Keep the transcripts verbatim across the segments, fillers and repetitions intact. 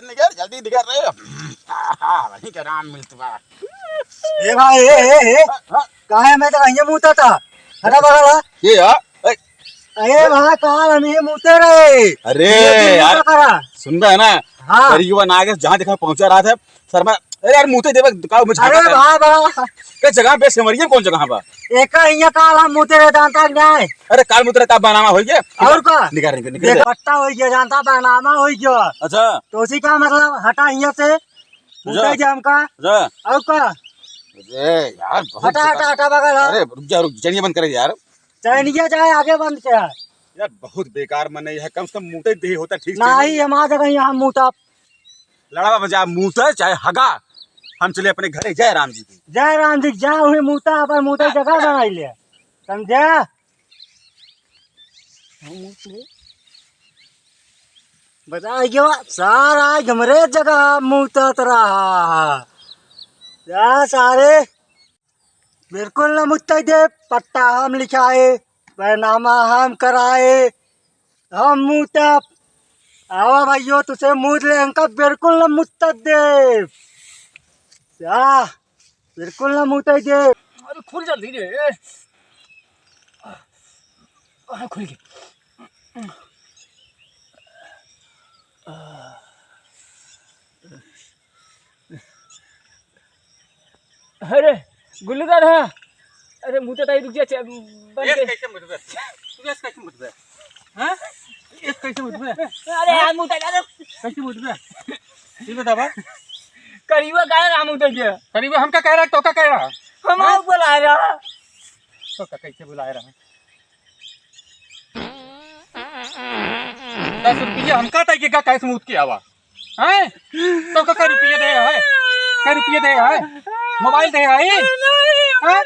निकर, जल्दी निकर रे। आहा, वहीं के आराम मिलत बा। ए भाई, ए, ए, ए, हाँ, हाँ। काहे मैं तो कहीं मूता था? हटा बगल, हाँ। ये यार, ए, अरे भाई, काल हम ये मूते रहे। अरे ये दिन यार, का करा। सुन रहा है ना? हाँ। करिएवा नागेश जहाँ देखा पहुँचा रहा था, शर्मा, अरे यार, मूते देवे, का मुझे अरे झगड़ा कर। भाई, भाई। के जगह पे सेमरिया कौन जगह बा? एक ही ये काल हम मूते रहे, जानता कि नहीं? अरे, काल मूते रहे, का बनामा हो गया? और का? निकाल, निकाल, निकाल देख, दे। पट्टा हो गया, जानता, बनामा हो गया। अच्छा। तो उसी का मतलब, हटा यहाँ से, अच्छा। मूते जे हमका। अच्छा। और का? अरे यार, बहुत हटा, बेकार। हटा, हटा, बगल, हाँ। अरे, रुक जा, रुक, चैनिया बंद कर यार। चैनिया जाए, आगे बंद किया। यार, बहुत बेकार मन है, कम से कम मूते दे होता ठीक से। नहीं, हमारा जगह यहाँ मूता। लड़वा बजा, मूता चाहे हगा, हम चले अपने घरे। जय राम जी की। जय राम जी की, जा हुए मूता, अपन मूता जगह बनाई ले, समझा? बता गयो, सारा आज हमरे जगह मूतत रहा। जा सारे, बिल्कुल न मुत्तई दे, पट्टा हम लिखाए, बैनामा हम कराए, हम मूतब। आवा भाइयों, तुसे मूत ले, हमका बिल्कुल न मुत्तत दे। जा, बिल्कुल न मुत्तई दे। अरे खुल जल्दी रे। आ, खुल गया। अरे, गुल्लू दादा, अरे, मुँह तो ताई रुक जा, चे-, बंद ये कर। कैसे मुतबे? तू ये कैसे मुतबे? हाँ? ये कैसे मुतबे? अरे, हाँ? यार, मुँह तो, अरे। कैसे मुतबे? ये बतावा। करीबा कह रहा मुँह तो क्या? करीबा हमका कह रहा, तो का कह रहा? हम हाँ? आपको बुला रहा। तो का कैसे बुला रहा? दस रुपया हमका ताई के का कैसे मुँह के आवा? हैं? तो का, का रुपया दे है? का रुपया दे है? मोबाइल दे है? हैं?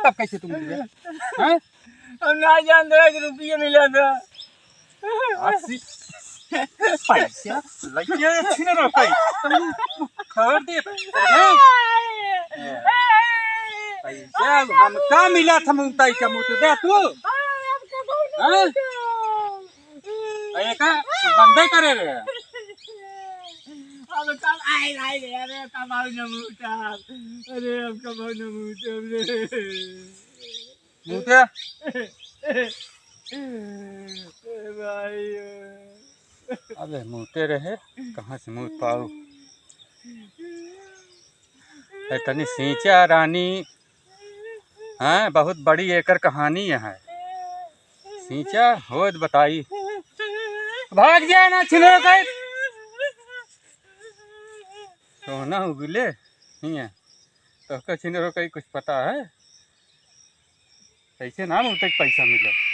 तब कैसे तुम दिए? हैं? हम ना जान रहे कि रुपया मिला था। अस्सी पैसा लगे छीन रहा भाई। तुम खबर दे, हैं? पैसा हमका मिला था, मुँह ताई का मुँह तो दे तू। हैं? अरे का बंदे करे रे? अब कब आए भाई रे? अरे कब आओ न मूता? अरे अब कब आओ न मूता रे? मूते? ए भाई। अबे मूते रहे, कहाँ से मूत पाऊ? ए, तनी सींचा रानी, हैं, बहुत बड़ी एकर कहानी है। सींचा होत बताई। भाग जाए ना छिनरो के। सोना उगले, हियाँ। तोहका छिनरो के कुछ पता है? कैसे नाम उठे के पैसा मिले?